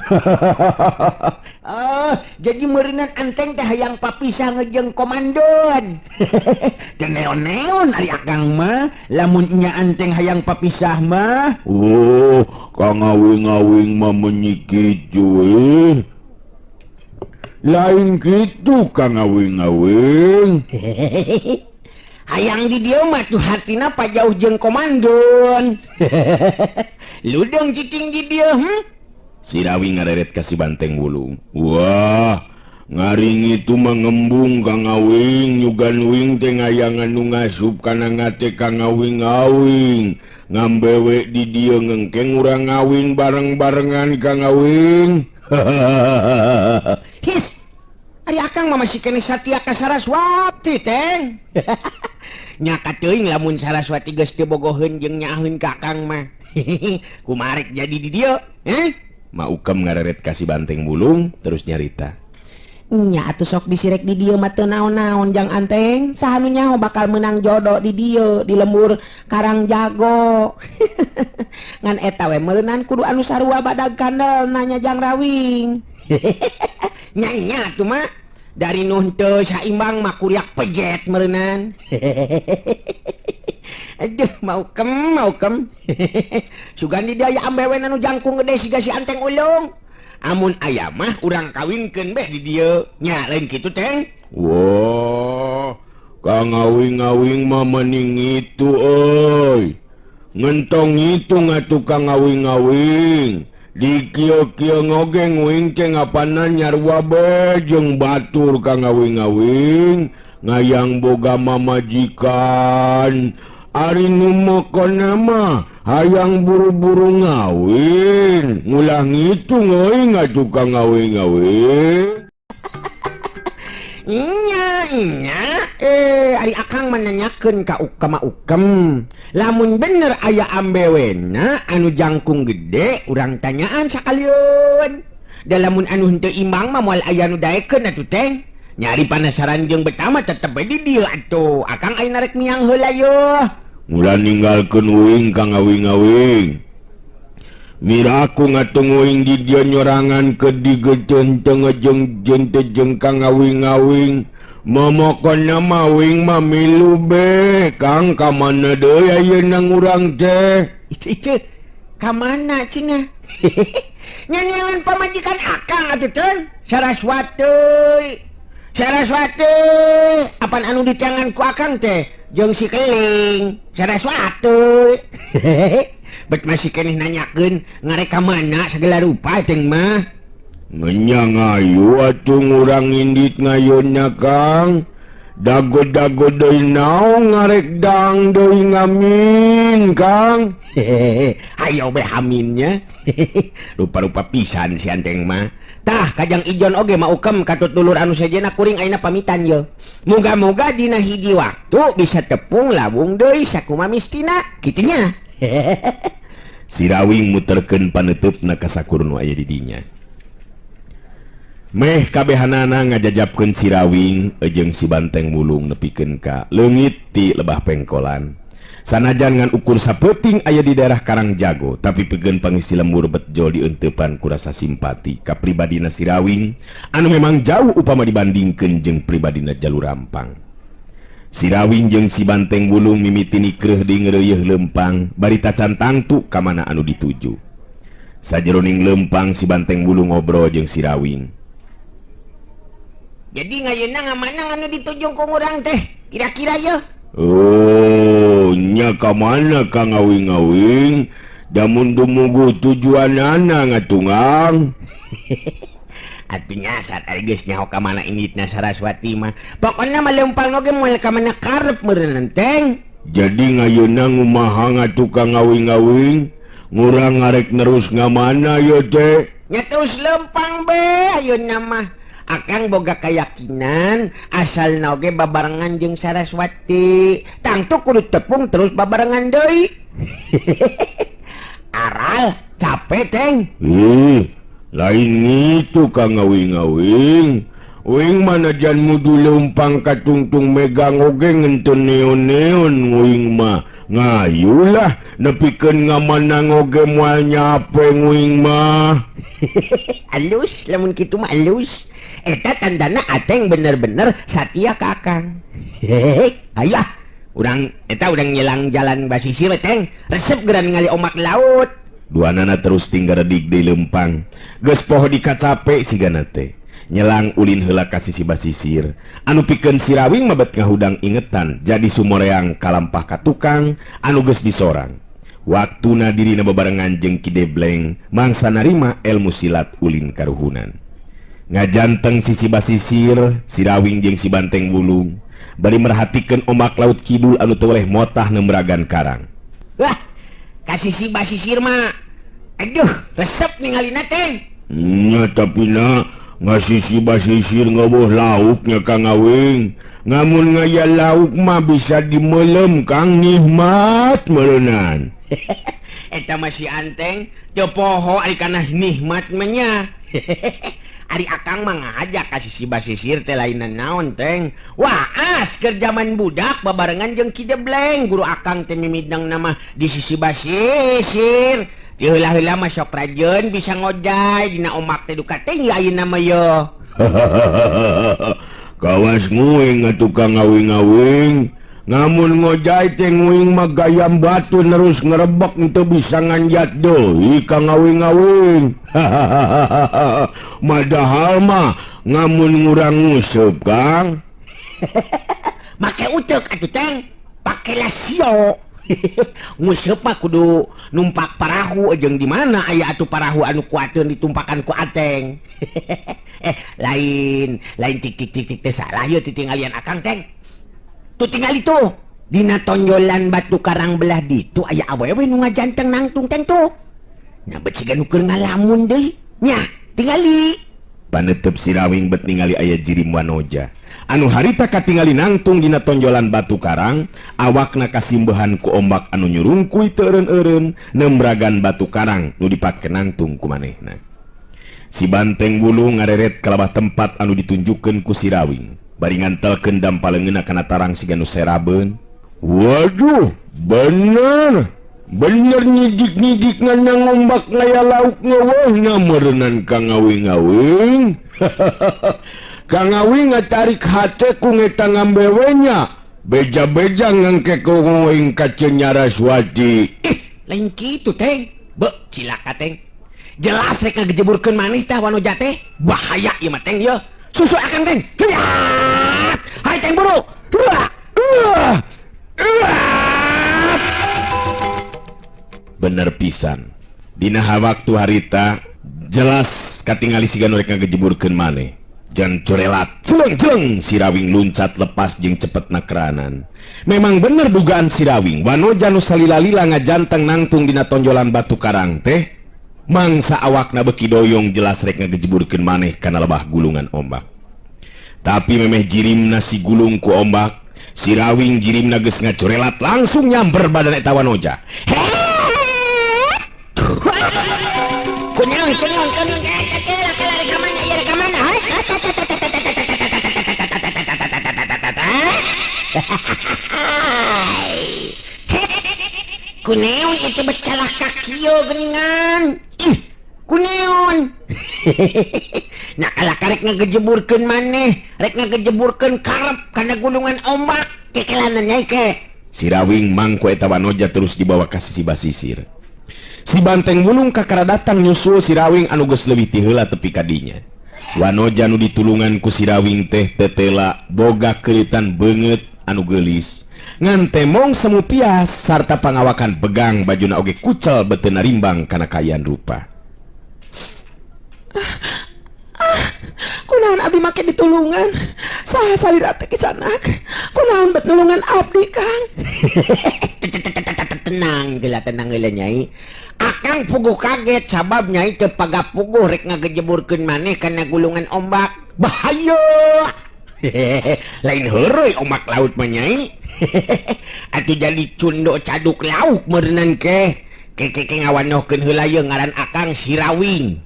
Jadi meureunan Anteng teh hayang papisah ngejeng komandon. Teu neon-neon ari akang mah lamun nya Anteng hayang papisah mah. Oh, Kang ngawing-ngawing mah meunyi kitu eh. Lain kitu Kang ngawing-ngawing. Hayang di dieu mah tuh hatina pajauh jeung komandon. Ludeung cicing di dieu, Si Rawing ngareret ka si Banteng Wulung. Wah, ngaring itu mengembung Kang Ngawing, nyugan wing teh ngayangan nu ngasup kana ngate Kang Ngawing-ngawing. Ngambewe di dieu ngengkeng urang ngawin bareng-barengan Kang Ngawing. His, ari akang mah masih keneh satia ka Saraswati teng. Nya kateuing lamun Saraswati geus teu bogoheun jeung nyaaheun ka akang mah. Kumarek jadi di dieu, eh? Ma Ukem ngareret ka si Banteng Wulung terus nyarita. Nya atuh sok bisirek di dieu mah teu naon-naon Jang Anteng. Saha nu nyaho bakal menang jodoh di dieu di lembur Karang Jago. Ngan eta we meureunan kudu anu sarua badag kandel nanya Jang Rawing. Nya nya atuh mah dari nu henteu saimbang mah kuriak pejet meureunan. Aduh, mau kem. Sugan di dieu aya ambewen anu jangkung gede siga si Anteng Ulung. Amun aya mah urang kawinkeun beh di dieu. Nya lain kitu Teng. Wah, Kang Awing-awing mah mending itu euy. Ngentong ngitung atuh Kang Awing-awing. Di kieu-kieu ngogeng wing teh ngapanan nyarua be jeung batur Kang Awing-awing. Ngayang boga mamajikan. Ari nu mokona mah hayang buru-buru ngawin. Ngulah ngitung euy ngatuh Kang Awing-awing. Nya nya ari akang menanyakeun ka Ukem Ukem. Lamun bener aya ambewena anu jangkung gede urang tanyaan sakalian. Da lamun anu henteu imbang mah moal aya nu daekeun atuh Teng. Nyari panasaran jeung betama tetep we di dieu atuh. Akang ayeuna rek miang heula yeuh. Ulah ninggalkeun uing Kang Awing-awing. Miraku ngatung uing di dieu nyorangan ke digejeun teu ngejeng jeung teu jeung Kang Awing-awing. Momokona mah uing mah milu be. Kang ka mana deui ayeuna urang teh? Itu ka mana cenah? Nyanyian pamajikan akang atuh Teng. Saraswati. Saraswati, apan anu ditangan ku akang teh jeung si Keling. Saraswati. Bet masih keneh nanyakeun ngarek ka mana segala rupa teng mah. Ngenya ngayu atuh ngurang indit ngayunna Kang. Dago-dago deui naon ngarek dang deui ngamin Kang. Hayo be haminnya. Rupa-rupa pisan si Anteng mah. Tah kajang ijon oge ma Ukem katut dulur anu sejenna kuring ayeuna pamitan ye. Muga-muga dina hiji waktu bisa tepung lawung deui sakumaha mistina kitu nya. Sirawing muterkeun paneuteup ka sakur nu aya di dinya. Meh kabehanana ngajajapkeun Sirawing jeung si Banteng Wulung nepikeun ka leungit ti lebah pengkolan. Sanajan ngan ukur sapeuting aya di daerah Karang Jago, tapi pikeun pangisi lembur betjol dieunteupan ku rasa simpati ka pribadina Sirawing anu memang jauh upama dibandingkeun jeung pribadina Jalur Rampang. Sirawing jeung si Banteng Wulung mimiti nikreuh di ngeureuyeih leumpang bari tacan tangtu ka mana anu dituju. Sajeroning leumpang si Banteng Wulung ngobrol jeung Sirawing. Jadi ngayeuna ngamana anu dituju ku urang teh? Kira-kira yeuh. Oh, nya ka mana Kang Awing-awing? Damun dumugu tujuanana ngatungang. Atuh nyasar ari geus nyaho ka mana inditna Saraswati mah. Pokona mah leumpang oge moal ka mana karep meureun Teng. Jadi ngayeuna ngumaha ngatuh Kang Awing-awing? Ngurang ngarek nerus ngamana ye teh? Nya terus leumpang be ayeuna mah. Akang boga keyakinan asal oge babarengan jeung Saraswati. Tangtu kudu tepung terus babarengan deui. Aral capek Teng. Ih, lain itu Kang Awing-awing. Uing manajan mudu leumpang katungtung megang oge ngentun neon-neon uing mah. Ngayulah nepikeun ngamanang oge moal nyape uing mah. Alus lamun kitu mah alus. Eta tandana Ateng bener-bener satia ka akang. Hehehe, ayah, urang eta urang nyelang jalan basisir Teng, resep geura ningali ombak laut. Duanana terus tinggal redig di lempang. Geus poho dikacape sigana teh. Nyelang ulin heula ka sisi basisir. Anu pikeun Sirawing mabet ngahudang ingetan jadi sumoreang kalampah ka tukang anu geus disorang. Waktuna dirina bebarengan jeung Ki Debleng mangsa narima ilmu silat ulin karuhunan. Ngajanteng sisi basisir, Sirawing jeung si Banteng Wulung bari merhatikeun ombak laut kidul anu teu weleh motah nembragan karang. Wah, ka sisi basisir mah aduh, resep ningalina Teng. Nya tapi na ngasisi basisir ngoboh lauknya Kang Awing. Ngamun ngaya lauk mah bisa dimelem Kang, nikmat meureunan. Eta mah si Anteng teu poho ari kana nikmat mah nya. Ari akang mah ngajak ka sisi basisir teh lain naon Teng. Wah, as keur jaman budak babarengan jeung Ki Debleng, guru akang teh mimidang nama di sisi basisir. Teu heula-heula mah sok rajeun bisa ngojay dina omak teh duka tinggi ayeuna mah yo. Kawas nguing atuh Kang Awing-awing. Ngamun ngojay teh nguing mah gayam batu nerus ngerebek teu bisa nganjat deui Kang Awing-awing. Madahal mah ngamun ngurang nguseup Kang. Make uteuk atuh Teng, pake lasio. Nguseup mah kudu numpak parahu jeung di mana aya atuh parahu anu kuateun ditumpakan ku Ateng. Lain lain tik tik tik tik teh salah ieu titinggalian akang Teng. Tuh tinggal itu dina tonjolan batu karang belah ditu aya awewe nu ngajanteng nangtung Teng tuh. Nya bet siga nu keur ngalamun deui nya tingali. Panetep Sirawing bet ningali aya jirim wanoja anu harita katingali nangtung dina tonjolan batu karang, awakna kasimbehan ku ombak anu nyurungkuy teu eureun-eureun nembragan batu karang nu dipake nangtung ku manehna. Si Banteng Wulung ngareret ka labah tempat anu ditunjukkeun ku Sirawing. Bari ngantelkeun dampaleungeunna kana tarang siga nu serabeun. Waduh, bener. Bener nyidik-nyidik ngan ngombak ngaya lauk ngeuweuna meureunnan Kang Awing-awing. Kang Awing ngatarik hate ku ngeta ngambewenya. Beja-beja ngangke ku nguing ka Nyaraswati. Ih, lain kitu Teng. Beuh, cilaka Teng. Jelas rek ngagejeburkeun maneh tah wanoja teh. Bahaya ieu mah Teng yeuh. Susu akang Teng. Lihat. Hai Teng buru. Bener pisan. Dina waktu harita jelas katingali siga nu rek ngagejeburkeun maneh. Jan corelat, jeleng-jeleng Sirawing luncat lepas jeung cepet nakranan. Memang bener dugaan Sirawing, wanoja nu salila-lila ngajanteng nangtung dina tonjolan batu karang teh mangsa awakna beuki doyong jelas rek ngagejeburkeun maneh kana lebah gulungan ombak. Tapi memeh jirimna si gulung ku ombak, Sirawing jirimna geus ngacorelat langsung nyamber badan eta wanoja. Kunyang, kunyang, kunyang, kela kela rek ka mana ieu rek ka mana? Kuneon itu becalah kaki yo geningan. Ih, kuneon. Nah kalah karek ngagejeburkeun maneh, rek ngagejeburkeun karep kana gulungan ombak kekelanan nyai ke. Sirawing mangku eta wanoja terus dibawa ka sisi basisir. Si Banteng Wulung kakara datang nyusul Sirawing anu geus leuwih ti heula tepi ka dinya. Wanoja nu ditulungan ku Sirawing teh tetela boga keuritan beungeut anu geulis. Ngan temong semu pias sarta pangawakan begang bajuna oge kucel beteuna rimbang kana kaayaan rupa. Kunaon abdi make ditulungan? Saha salira teh kisanak? Kunaon bet nulungan abdi, Kang? Tenang geula, tenang geula Nyai. Akang puguh kaget sabab Nyai teu pagapuguh rek ngagejeburkeun maneh kana gulungan ombak. Bahaya. Lain heureuy ombak laut mah Nyai. Atuh jadi cundok caduk lauk meureunan ke. Ke ngawanohkeun heula ye ngaran akang Sirawing.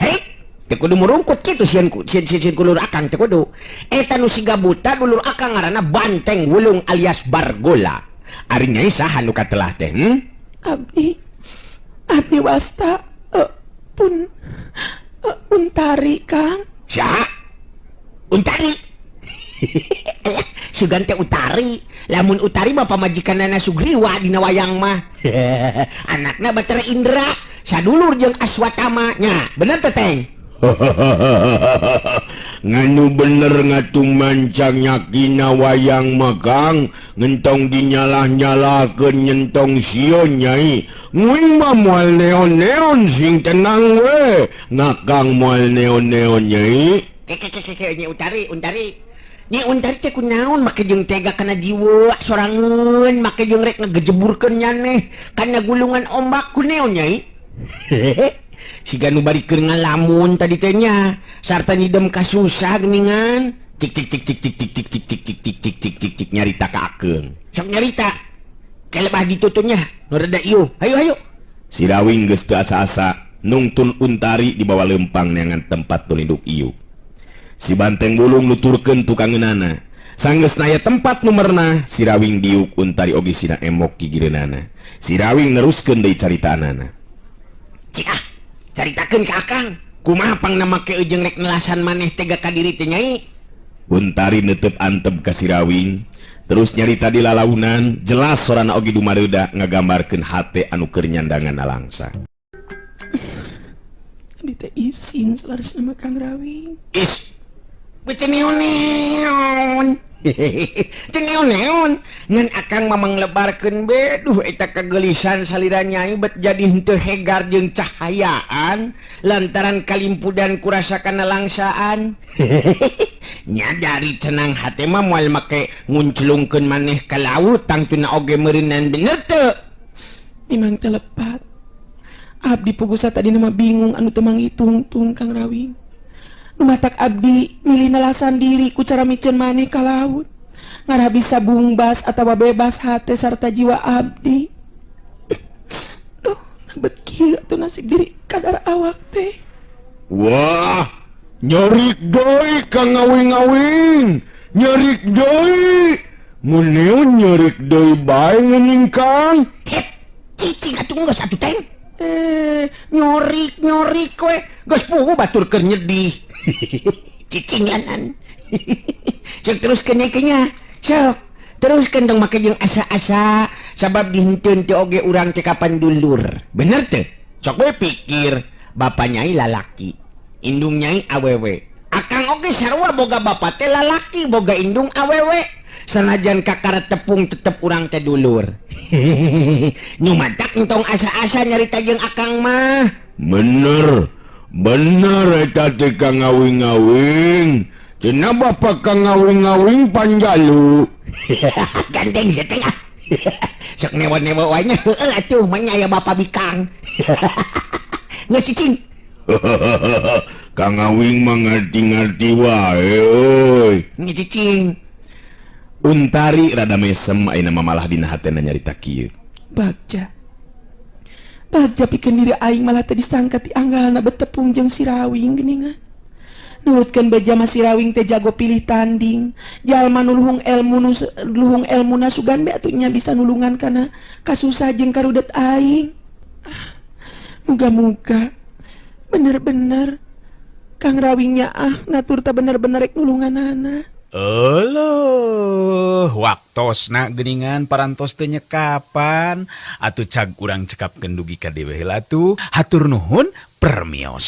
Hei, teu kudu murungkut kitu sieun ku sieun sieun ku lur akang teu kudu. Eta nu siga buta dulur akang ngaranna Banteng Wulung alias Bargola. Ari Nyai saha nu katelah teh? Abdi abdi wasta pun Untari Kang. Saha? Untari. Sugan teh Utari. Lamun Utari mah pamajikanana Sugriwa dina wayang mah. Anakna Batara Indra, sadulur jeung Aswatama nya. Bener teh Teng? Nganu bener ngatung mancang nyakina wayang mah Kang, ngentong dinyalah-nyalahkeun nyentong sieun Nyai. Nguing mah moal neon-neon sing tenang we. Ngakang moal neon-neon Nyai. Ke Nyi Utari, Untari. Nyi Untari teh kunaon make jeung tega kana jiwa sorangan, make jeung rek ngagejeburkeun nyaneh kana gulungan ombak kunaon Nyai? Siga nu bari keur ngalamun tadi teh nya, sarta nyidem kasusah geuningan. Cik cik cik cik cik cik cik cik cik cik cik cik cik cik nyarita ka akeung. Sok nyarita. Kelebah ditutunya nu rada ieu. Hayu hayu. Sirawing geus teu asa-asa nungtun Untari dibawa lempang neangan tempat nu linduk ieu. Si Banteng Bulung nuturkeun tukangeunana. Sanggeus aya tempat nu merenah, Sirawing diuk, Untari oge sina emok gigireunana. Sirawing neruskeun deui caritaanana. Cik ah, caritakeun ka Akang. Kumaha pangna make jeung rek nelasan maneh tega ka diri teh, Nyai? Untari netep antep ka Sirawing, terus nyarita di lalaunan, jelas sorana oge dumareuda ngagambarkeun hate anu keur nyandangan nalangsa. Abdi teh isin selaras nama Kang Rawing. Is. Bece neon-neon. Teu neon-neon. Ngan Akang mah manglebarkeun be, duh, eta kagelisan salira Nyai bet jadi henteu hegar jeung cahayaan lantaran kalimpudan kurasa kana langsaan. Nya dari cenang hate mah moal make ngunclungkeun maneh ka laut, tangtuna oge meureunan, bener teu? Memang telepat. Abdi pugusa tadi nama bingung anu teu mangitungtung, Kang Rawing. Nu matak abdi milih nelasan diri ku cara miceun maneh ka laut. Ngarah bisa bungbas atawa bebas hate sarta jiwa abdi. Duh, bet kieu atuh nasib diri kadar awak teh. Wah, nyerik deui Kang Ngawing-ngawing. Nyerik deui. Mun nyerik deui bae geuning, Kang. Hep, cicing atuh, geus atuh, Teng. Eh, nyorik nyorik we. Geus puguh batur keur nyedih. Cicing lanan. Cek teruskeun, Nyai, nya. Sok, teruskeun, tong make jeung asa-asa, sabab dihenteun teh oge urang teh kapan dulur. Bener teu? Sok we pikir, bapa Nyai lalaki, indung Nyai awewe. Akang oge sarua, boga bapa teh lalaki, boga indung awewe. Sanajan kakara tepung tetep urang teh dulur. Nu matak entong asa-asa nyarita jeung Akang mah. Bener. Bener eta teh, Kang Ngawing-ngawing. Cenah bapak Kang Ngawing-ngawing panjalu. Gandeng sia teh ah. Sok newa-newa wae nya, heueuh atuh mah aya bapa bikang. Geus, cicing. Kang Ngawing mah ngarti-ngarti wae euy. Nya, cicing. Untari rada mesem ayeuna mah, malah dina hatena nyarita kieu. Bagja. Bagja pikeun diri aing malah teu disangka ti anggalna betepung jeung Sirawing geuningan. Nurutkeun beja mah Sirawing teh jago pilih tanding. Jalma nu luhung ilmu, nu luhung ilmuna, sugan be atuh nya bisa nulungan kana kasusah jeung karudet aing. Ah, muga-muga bener-bener Kang Rawingnya ah natur teh bener-bener rek nulunganana. Euleuh, waktosna geuningan parantos teh nyekapan. Atuh cag urang cekapkeun dugi ka dieu heula atuh. Hatur nuhun, permios.